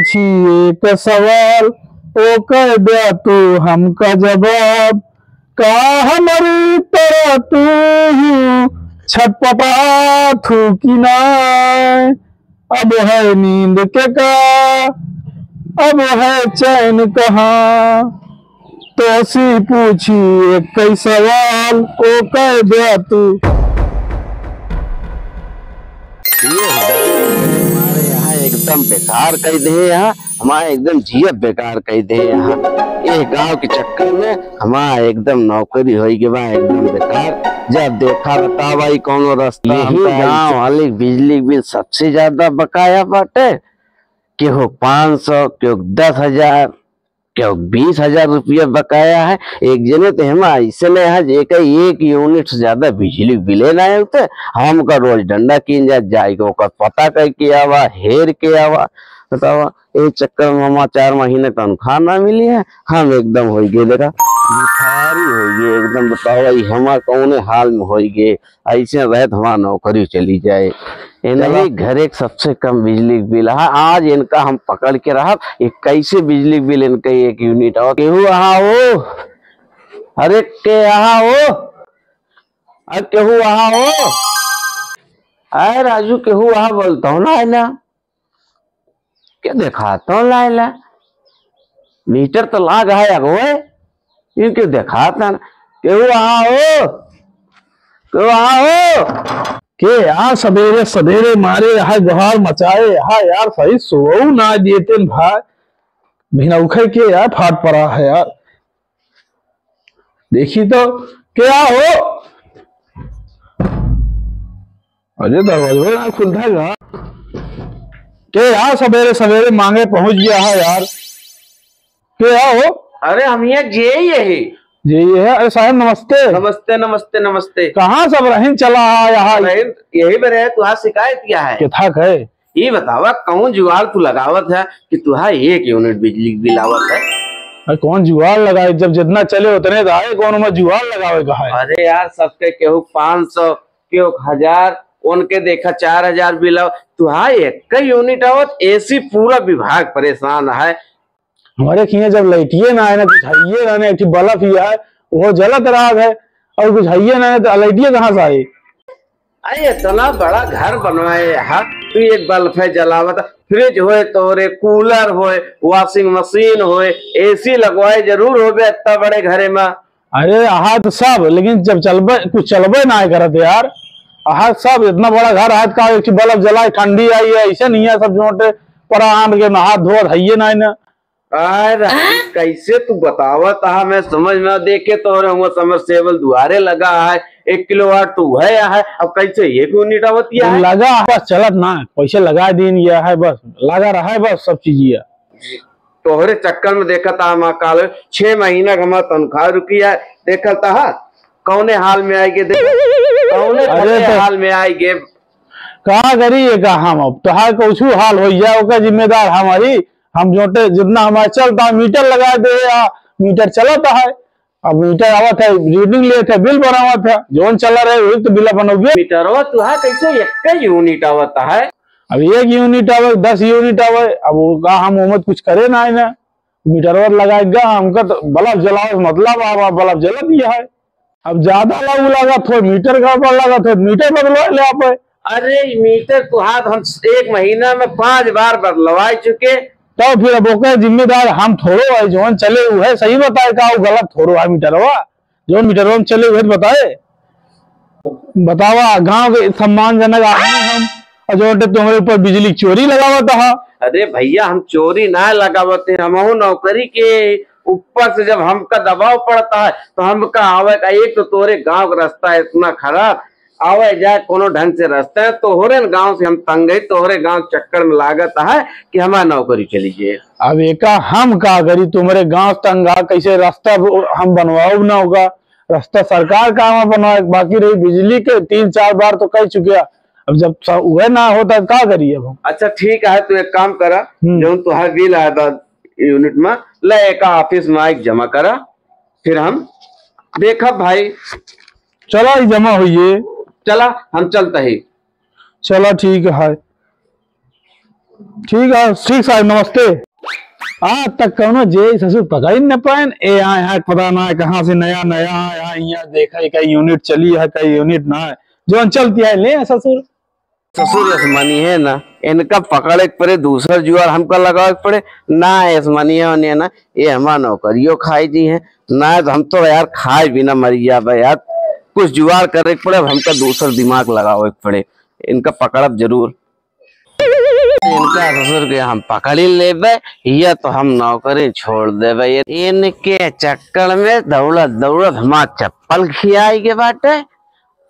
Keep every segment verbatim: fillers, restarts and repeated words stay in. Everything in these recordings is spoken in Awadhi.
पूछी एक सवाल, ओकर द्या तू हमका जवाब। का हमरी तरह तू हूँ छटपटात हूँ कि नाय? अब है नींद के का, अब है चैन कहाँ? तोसी पूछी एक सवाल, ओकर द्या तू। ये हमारे यहाँ एकदम बेकार कइ दे यहाँ, हमारे एकदम जियत बेकार कइ दे यहाँ। ये गाँव के चक्कर में हमार एकदम नौकरी होइ गई बा, एकदम बेकार। जब देखा बतावा ई कौनो रास्ता। यही हमका गाँव वाली बिजली बिल सबसे ज्यादा बकाया बाटे, केहू पाँच सौ, केहू दस हजार, केहू बीस हजार रुपया बकाया है। एक जने तो हम ऐसे नहीं है जेकर एक यूनिट से ज्यादा बिजली बिले ना होते, हमका रोज डंडा कीन जा, जाए के ओकर पता करके आवा, हेर के आवा। बतावा, ए चक्कर में हमार चार महीने तनख्वाह ना मिली है, हम एकदम होइ गए, देखा, भिखारी होइ गए एकदम। बतावा, ई हमार कौने हाल में होइ गए, ऐसे रहे तो हमार नौकरी चली जाए। इन्हीं घरे के सबसे कम बिजली के बिल है, आज इनका हम पकड़ के रहब, ये कैसे बिजली के बिल इनका एक यूनिट और। केहू आहा हो, अरे के आहा हो, अरे केहू आहा हो, अरे राजू केहू आहा बोलता हो ना, है ना? के देखात हो लाइला? मीटर तो लाग है अगोए, ये के देखात ना? केहू आहा हो, केहू आहा हो। के आ सबेरे सबेरे मारे यहाँ गुहार मचाए, यहाँ यार सही सोऊ ना देते भाई। बिना उखे के यार फाट पड़ा है यार। देखी तो, के आ हो? अरे दरवाजा ना खुलता है का? के आ सबेरे सबेरे मांगे पहुंच गया है यार। के आ हो? अरे हम ये जे ही है। जे ही है। अरे साहब नमस्ते। नमस्ते, नमस्ते, नमस्ते। कहाँ सब रहीन चला आ यहाँ? रहीन यही में रहे, तुहार शिकायत क्या है? के था कहे? ये बतावा कौन जुगाड़ तू लगावत है कि तुहार एक यूनिट बिजली बिल आवत है? अरे कौन जुगाड़ लगाए, जब जितना चले उतने तो आए, कौन में जुगाड़ लगावे का है? अरे यार सबके केहू पाँच सौ, केहू हजार, उनके देखा चार हजार बिल आव, तुहार एक यूनिट आवत, एसी पूरा विभाग परेशान है। हमारे खिया जब लाइटिए ना आए ना, कुछ हइये ना, ना एक ठे बल्ब ही है, वो जलत रहा है, और कुछ हइये ना है, तो लाइटिए कहाँ से आई? अरे, इतना बड़ा घर बनवाए हा, तू एक बल्ब है जलावत, फ्रिज होए तोरे, कूलर होए, वॉशिंग मशीन होए, एसी लगवाए जरूर होबे इतना बड़े घरे में। अरे, अहा तो सब, लेकिन जब चलबे, कुछ चलबे ना करत यार। अहा सब, इतना बड़ा घर है, का एक ठे बल्ब जलाए, ठंडी आई है, ऐसे नहीं है, सब जोटे परा आन के नहा धोत हइये ना, ना। आय राम, कैसे तू बतावत हा, मैं समझ में देखे तोरे हुआ समरसेबल दुआरे लगा है, एक किलोवाट तो वह है, अब कैसे एक यूनिट आवत या है? लगा है, बस चलत ना, पैसे लगा दीन या है, बस लगा रहा है, बस सब चीज या। तोहरे चक्कर में देखत हा, हमार काल छह महीना का हमार तनख्वाह रुकी है, देखत हा कौने हाल में आएगे, देख, कौने अरे फटे तो हाल में आएगे। का करी ये का हम, अब तोहार कुछ हाल हो जाए, ओकर जिम्मेदार हमारी। हम जोटे जितना हमारा चलता है, मीटर लगा दे, या मीटर चलता है, अब मीटर आवत है, रीडिंग लेत है, बिल बनावत है, जौन चला रहे वही तो बिल बनोगे। मीटरवा तुहार कैसे एक यूनिट आवत है? अब एक यूनिट आवे, दस यूनिट आवे, अब वो का हम ओमत कुछ करे ना है ना, मीटरवा लगाएगा, हमका तो बल्ब जलावे से मतलब आवा, बल्ब जलत ही है। अब ज्यादा लागू लागत हो, मीटर गड़बड़ लागत हो, मीटर बदलवा ले आप। अरे, मीटर तुहार हम एक महीना में पांच बार बदलवा चुके। तो फिर अब ओकर जिम्मेदार हम थोड़ो है, जौन चले उ है सही बताए, का उ गलत थोड़ो है मीटरवा, जौन मीटरवा में चले उ है तो बताए। बतावा, गांव के सम्मानजनक आदमी हम, और जो तुमरे ऊपर बिजली चोरी लगावत हा। अरे भैया, हम चोरी ना लगावत है, हमहू नौकरी के ऊपर से जब हमका दबाव पड़ता है तो हमका आवे का, एक तो तोरे गांव का रास्ता है इतना खराब, आवे जाए कोनो ढंग से रास्ता है, तोहरे न गांव से हम तंग है, तोहरे गांव चक्कर में लागत है कि हमार नौकरी चली जाए। अब एका हम का करी, तुम्हरे गांव तंग आ, कैसे रास्ता ब-, हम बनवाओ ना होगा, रास्ता सरकार का हम बनवाए, बाकी रही बिजली के तीन चार बार तो कह चुके, अब जब स-, उहे ना होता तो का करी अब हम? अच्छा ठीक है, तू एक काम करा, हम्म। जौन तुहार बिल आए बा यूनिट में, ले एका ऑफिस में आके जमा करा, फिर हम देखब भाई। चला, ई जमा होइए। चला, हम चलता ही। चला, ठीक है। ठीक है, ठीक साहब, नमस्ते। आज तक कौनो जे ससुर पकड़ ही न पाएन। ए आए हैं, पता ना है कहाँ से नया नया आए हैं, यहाँ देखा है कई यूनिट चली है, कई यूनिट ना है, जौन चलती है ले हैं ससुर। ससुर ऐस मनी है ना, इनका पकड़े के पड़े, दूसर जुआर हमका लगावे के पड़े, ना ऐस मनी है उन्हें ना, ये हमार नौकरियों खाई जी है, ना तो हम तो यार खाए बिना मरी जाबे यार, कुछ जुआर करे के पड़े, अब हमका दूसर दिमाग लगावे के पड़े, इनका पकड़ब जरूर। इनका ससुर के हम पकड़ी लेबे, या तो हम नौकरी छोड़ देबे। ये इनके चक्कर में दौड़त दौड़त हमार चप्पल खियाई के बाटे।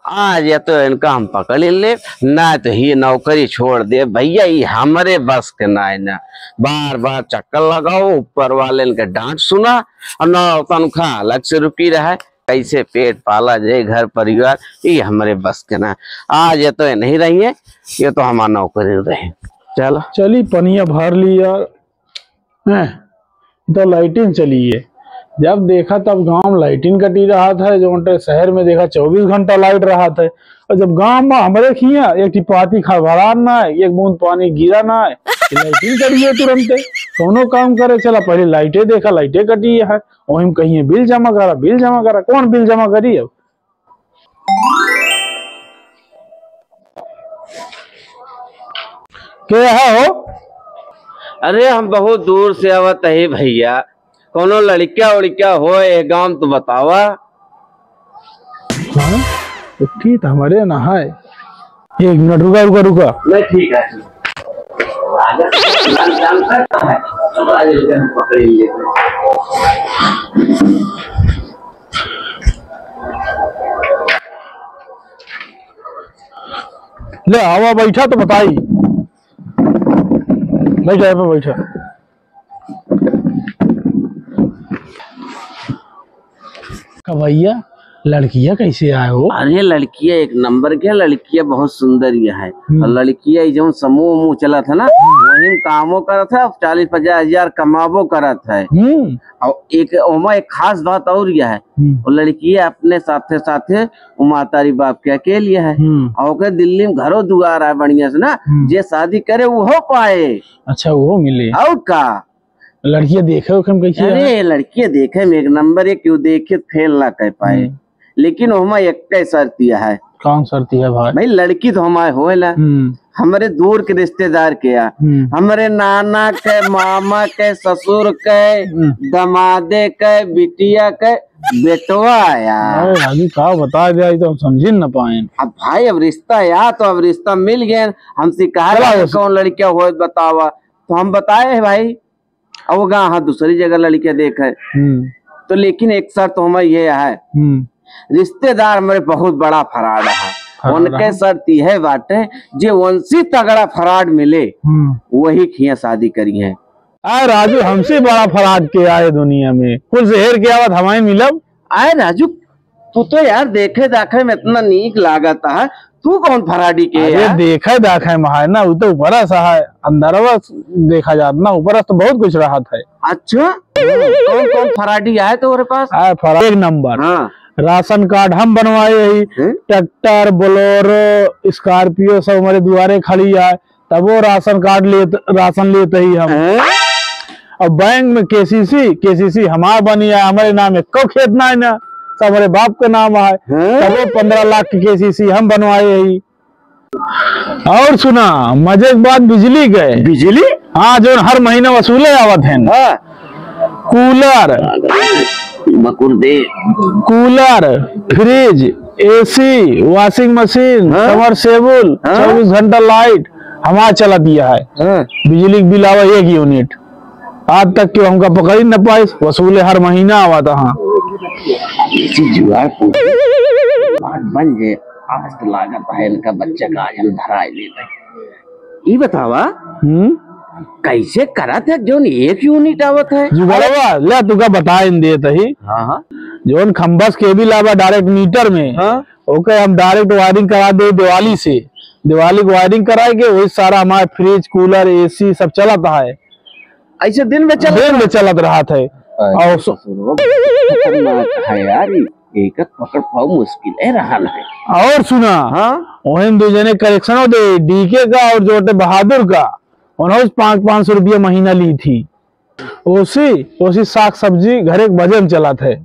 आज या तो इनका हम पकड़ी लेब, ना तो ये नौकरी छोड़ देब। भैया, ये हमरे बस के ना है ना। बार बार चक्कर लगाओ, ऊपर वाले इनके डांट सुना और ना तनख्वाह अलग से रुकी रहे। कैसे पेट पाला जाए, घर परिवार, ये हमरे बस के ना। आज ये तो ये नहीं रही है, ये तो हमार नौकरी रहे। चलो। चली, पनिया भर ली यार। हैं, तो लाइटिन चली है। जब देखा तब गांव में लाइटिन कटी रहत है, जो उनके शहर में देखा चउबीस घंटा लाइट रहत है। और जब गांव में हमरे खिया एक ठी पाती खड़बड़ा ना है, एक बूंद पानी गिरा ना है, तो लाइटिन कटी है तुरंते। कौनो काम करे चला, पहले लाइटे देखा, लाइटे कटी है। वही में कहिए बिल जमा करा, बिल जमा करा, कौन बिल जमा करी अब? के है हो? अरे, हम बहुत दूर से आवत है भैया, कोनो लड़किया उड़किया हो ए गांव तो बतावा। हाँ? तो ठीक हमारे ना है। एक मिनट रुका, रुका, रुका। नहीं, ठीक है। ले आवा, बैठा तो बताई। बैठा, यहाँ पे बैठा। का भैया, लड़किया कैसे आए हो? अरे, लड़किया एक नंबर के, लड़किया बहुत सुंदर ये है। हम्म। और लड़किया ये जौन समूह वमूह चलत है ना, हम्म। वही में कामो करत है, चालीस पचास हजार कमाबो करत है। हम्म। और एक ओमा एक खास बात और यह है, हम्म। वो लड़किया अपने साथे साथे वो मातारी बाप के अकेले है। हम्म। और ओके दिल्ली में घरो दुआर है बढ़िया से ना, हम्म। जे शादी करे वो पाए। अच्छा, वो मिले। और का? लड़किया देखे ओखे में कैसी है? अरे, लड़किया देखे में एक नंबर है, केहू देखे फेल ना कर पाए। हम्म। लेकिन ओमा एक शर्त यह है। कौन शर्त है भाई? भाई, लड़की तो हमारे होए ला। हम्म। हमरे दूर के रिश्तेदार के या, हम्म। हमरे नाना के, मामा के, ससुर के, हम्म। दमादे के, बिटिया के, बेटवा या। अरे राजू, का बता दिया, ये तो हम समझी न पाए। अब भाई, अब रिश्ता या तो अब रिश्ता मिल गए, हमसे कहा चला जाए, वैसे। कौन लड़किया होए बतावा, तो हम बताए है भाई। अब वो गा हाँ दूसरी जगह लड़किया देखे। हम्म। तो लेकिन एक शर्त हमारी ये है, हम्म। रिश्तेदार हमारे बहुत बड़ा फराड है। फराड उनके है। शर्त यह बाटे, जे उनसे तगड़ा फराड मिले, हम्म। वही खिया शादी करी है। आ राजू, हमसे बड़ा फराड के आए दुनिया में, कुल शहर के आवत हमारे मिलब। आए राजू, तू तो यार देखे दाखे में इतना नीक लागत है, तू कौन फराडी के अरे यार? देखे दाखे में है ना, वो तो ऊपर से है, अंदरवा देखा जात ना, ऊपर से तो बहुत कुछ रहत है। अच्छा, कौन कौन फराडी आए तोरे पास? आ, फराड एक नंबर। हाँ। राशन कार्ड हम बनवाए ही, हैं? ट्रैक्टर, बोलेरो, स्कॉर्पियो सब हमारे दुआरे खड़ी है, तब वो राशन कार्ड लेत, राशन लेते ही हम। हैं? और बैंक में केसीसी, केसीसी हमार बनी है, हमारे नाम एको खेत ना है ना, सब हमारे बाप के नाम है। हैं? तब वो पन्द्रह लाख की केसीसी हम बनवाए ही। और सुना, मजे की बात बिजली के। बिजली? हाँ, जो हर महीना वसूले आवत हैं। हाँ। कूलर, मकुर दे। Cooler, fridge, AC, washing machine, हाँ? समरसेबुल, हाँ? चउबीस घंटा लाइट हमार चलत यह है। हाँ। बिजली के बिल आवा एक यूनिट, आज तक केहू हमका पकड़ी न पाइस, वसूले हर महीना आवत हाँ। ऐसी जुआर पूछ बात बन जे, आज तो लागत है इनका बच्चा का आज हम धराए लेबे। ई बतावा, हम्म? कैसे करत है जौन एक यूनिट आवत है? जुगाड़वा, ले तुका बताइन देत ही। हाँ, हाँ। जौन खम्बस केबल आवा डायरेक्ट मीटर में, हाँ। ओके हम डायरेक्ट वायरिंग करा दे दिवाली से। दिवाली को वायरिंग कराए के वही सारा हमारे फ्रिज, कूलर, एसी सब चलत है। ऐसे दिन में चलत दिन में रहत? चलत रहत है। अरे और सु- ससुरवा, खतरनाक है यार, ये एकर पकड़ पाओ मुश्किल है रहल है। और सुना, हाँ? ओहन दो जने करेक्शनो दे, डीके का और जोटे बहादुर का। उन्होंने पाँच, पाँच सौ रुपया महीना ली थी। ओसी, ओसी साग सब्जी घरे के बजे में चलत है।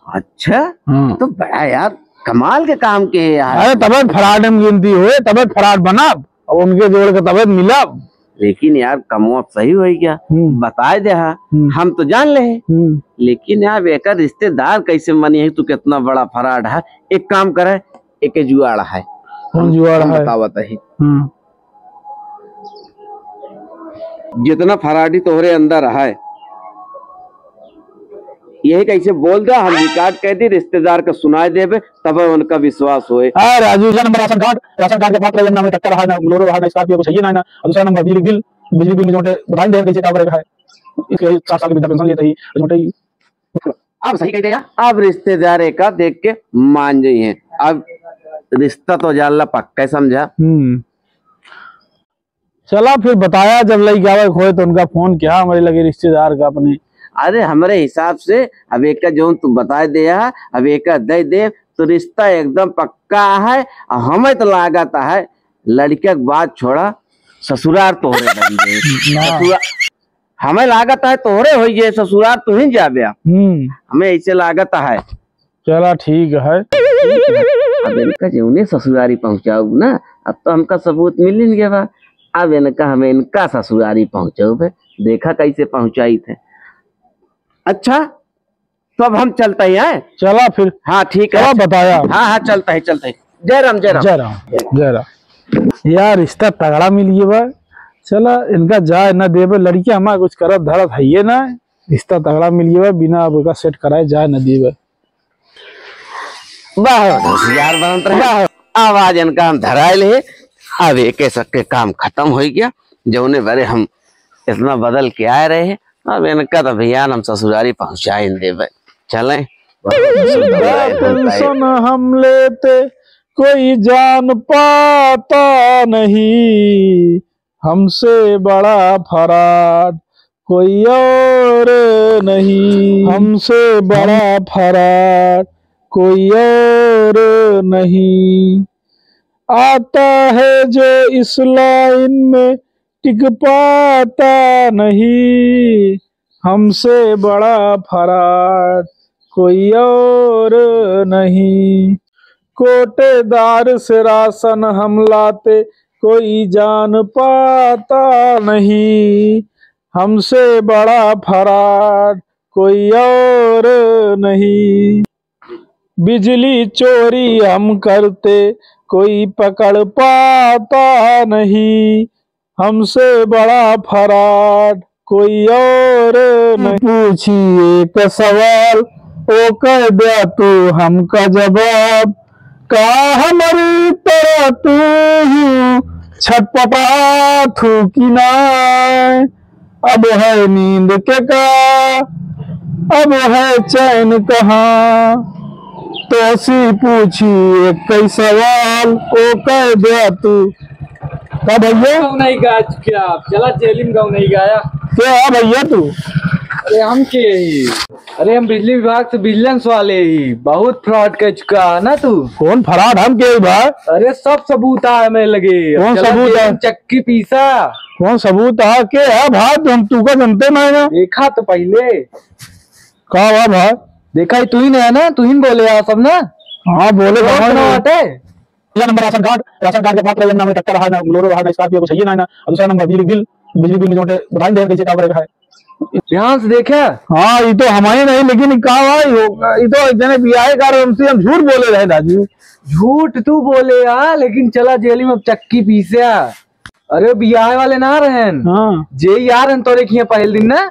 अच्छा, हाँ। तो बड़ा यार कमाल के काम के है यार। अरे तबे फराड में गिनती होए, तबे फराड बनब, अब उनके जोड़ के तबे मिलब। लेकिन यार कमवा सही होई गया, हम्म। बताए दे हा, हम्म। हम तो जान ले, हम्म। लेकिन यार एकर रिश्तेदार कैसे मनी है, तू कितना बड़ा फराड है। एक काम करे, एक जुआड़ है। कौन हम, जुआड़ हम है? बतावत है। हम्म। जितना फराडी तोहरे अंदर है, यही कैसे बोल दे, हम रिकॉर्ड कर दी, रिश्तेदार का सुनाए देबे, तब उनका विश्वास होए। हाँ राजू, दूसरा number ration card, ration card के पात्र नाम में ट्रैक्टर है ना, बोलेरो है ना, स्कॉर्पियो कुछ है ना, ना। और दूसरा नंबर बिजली बिल, बिजली बिल में जोटे बताई दे कैसे क्या करेगा है। इसके सात साल की वृद्धा पेंशन लेते ही जोटे ही। अब सही कह दिया। अब रिश्तेदार एका देख के मान जाइए। अब रिश्ता तो जान ला पक्का समझा। हम्म। चला फिर बताया, जब लइके आवे के होए तो उनका फोन किया, हमरे लगे रिश्तेदार का अपने। अरे हमरे हिसाब से अब एका जौन तू बताए दे हा, अब एका दे दे तो रिश्ता एकदम पक्का है। और हमें तो लागत है लड़किया के बात छोड़ा, ससुरार तोहरे बन गए। ना। ससुरा-, हमें लागत है तोहरे होई गए, ससुरार तू ही जाबे। हम्म। हमें ऐसे लागत है। चला ठीक है। अब इनका जौने ससुरारी पहुँचाऊ ना, अब तो हमका सबूत मिल ही गया बा। अब इनका हम इनका ससुरारी पहुँचाऊ बे, देखा कैसे पहुँचाई थे। अच्छा, तो अब हम चलते हैं। चला फिर। हाँ ठीक है। चला बताया। हाँ हाँ, चलते हैं, चलते हैं। जय राम, जय राम। जय राम, जय राम। यार रिश्ता तगड़ा मिल गया बा। चला इनका जाए ना देबे, लड़किया हमारा कुछ करत धरत है ये ना। रिश्ता तगड़ा मिल गया बा, बिना अब का सेट कराए जाए ना देबे। बहुत होशियार बनत रहे। बहुत। अब आज इनका हम धराए ले, अब एके सक्के काम खत्म हो गया। जौने बरे हम इतना बदल के आए रहे, अब इनका तो भैया हम ससुरारी पहुँचाए देबे। चलें। बहुत सुंदर है, बहुत है। टेंशन हम लेते, कोई जान पाता नहीं, हमसे बड़ा फराड कोई और नहीं। हमसे बड़ा फराड कोई और नहीं। आता है जो इस लाइन में टिक पाता नहीं, हमसे बड़ा फराड कोई और नहीं। कोटेदार से राशन हम लाते, कोई जान पाता नहीं, हमसे बड़ा फराड कोई और नहीं। बिजली चोरी हम करते, कोई पकड़ पाता नहीं, हमसे बड़ा फराड कोई और नहीं। पूछी एक सवाल, ओ कह द्या तू हमका जवाब, का हमरी तरह तू ही छटपटात हूँ कि नाय? अब है नींद के का, अब है चैन कहाँ? तोसी पूछी एक कई सवाल, ओ कह द्या तू। का भैया? गाँव नहीं गाज क्या? चला जेलिम गाँव नहीं गाया। के है भैया तू? अरे हम के ही? अरे हम बिजली विभाग से विजिलेंस वाले ही। बहुत फ्रॉड कर चुका है ना तू? कौन फ्रॉड? हम के ही भाई? अरे सब सबूत है मेरे लगे। कौन चला सबूत है? जेलिम चक्की पीसा। कौन सबूत है? के है भाई? हम तू का जनते नहीं ना। देखा तो पहले। का बा भाई? देखा ही तू ही नहीं है ना, तू ही बोले यार सब ना। हाँ बोले कौन भाई। फ्रॉड है? पहला number ration card, ration card के पात्र नाम में ट्रैक्टर है ना, बोलेरो है ना, स्कॉर्पियो कुछ है ना, ना। और दूसरा नंबर बिजली बिल, बिजली बिल में जोटे बताई दे कैसे का करेगा है। ध्यान से देखे। हाँ, ये तो हमारे नहीं, लेकिन ये का भाई हो, ये तो जने बियाहे का हमसे हम झूठ बोले रहे राजू। झूठ तू बोले यार, लेकिन चला जेली में अब चक्की पीसे आ। अरे बियाहे वाले ना रहन। हाँ। जे यार रहन तोरे किए पहले दिन ना।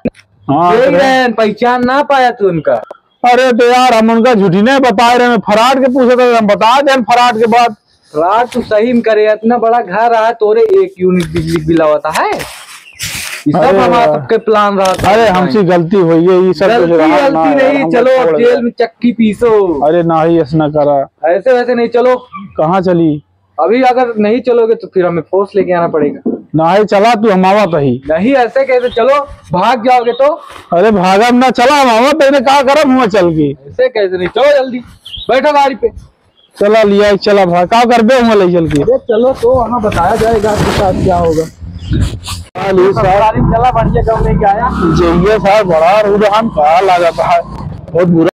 हाँ, जे तो रहन, पहचान ना पाया तू उनका। अरे तो यार हम उनका झूठी नहीं बताए रहे, फ्रॉड के पूछे थे, हम बता दें फ्रॉड के बाद। फ्रॉड तू सही में करे, इतना बड़ा घर रहा तोरे एक यूनिट बिजली बिल आवता है। ये सब अरे हमारा यार। सबके प्लान रहा था। अरे हमसे गलती हुई है, ये सब कुछ गलती रहा ना गलती यार, नहीं, हमको चलो छोड़ अब जेल दे। में चक्की पीसो। अरे ना ही ऐसा ना करा। ऐसे वैसे नहीं, चलो। कहाँ चली? अभी अगर नहीं चलोगे तो फिर हमें फोर्स लेके आना पड़ेगा। नहीं चला तू, हम आवत ही। नहीं, ऐसे कैसे? चलो, भाग जाओगे तो? अरे भागब ना, चला हम आवत ही, का करब हुआ चल के? ऐसे कैसे नहीं? चलो जल्दी, बैठो गाड़ी पे। चला लिया, चला भाग, का करबे हुआ ले चल के? अरे चलो तो वहाँ बताया जाएगा आपके साथ क्या होगा। हाल ये साहब। ससुरारी में चला, बढ़िया कम लेके आया। जइया साहब, बड़ा रुझान का लागत है, बहुत बुरा।